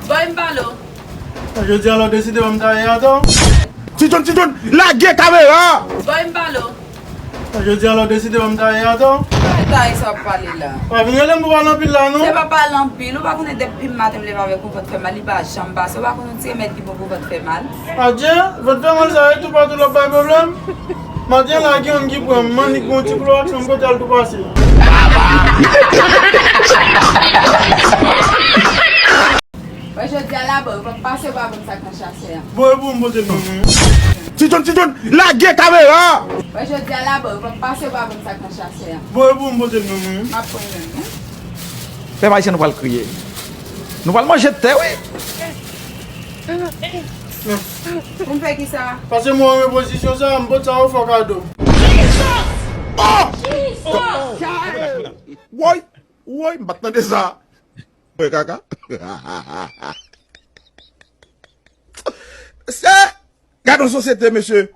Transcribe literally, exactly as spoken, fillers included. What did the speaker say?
Boy, m pale w. Jodi a la w deside ban m taye atò. Ti John, Ti John, lage kamera! Boy, m pale w. Jodi a la w deside ban m taye atò. Taye sa w ap pale la. Pa vin rele m pou pale anpil la non. Se pa pale anpil, ou pa konnen depi maten m leve avèk yon vant fè mal, li pa janm pase. Ou pa konnen yon ti remèd ki bon pou vant fè mal. Adje, vant fè mal sa e tou patou l ap bay pwoblèm. Maten la gen youn ki pran m, m annik gon ti klowaks, m pote al tou pase. Wè jodi a la bò, ou p ap pase, ou pa ban m sa k nan chasè a. Bon, e pou m pote l ban mwen. Ti John, Ti John, lage kamera! Wè jodi a la bò, ou p ap pase, ou pa ban m sa k nan chasè a. Bon, e pou m pote l ban mwen. M ap pran menm, wi. Pèp ayisyen nou pral kriye. Nou pral manje tè, wi. Pou m fè ki sa? Pase mwen an repozisyon sa, m pote sa ofè w kado. Woy, woy, m pa t tande sa. Mwen kaka. Se, gade yon sosyete, mesye.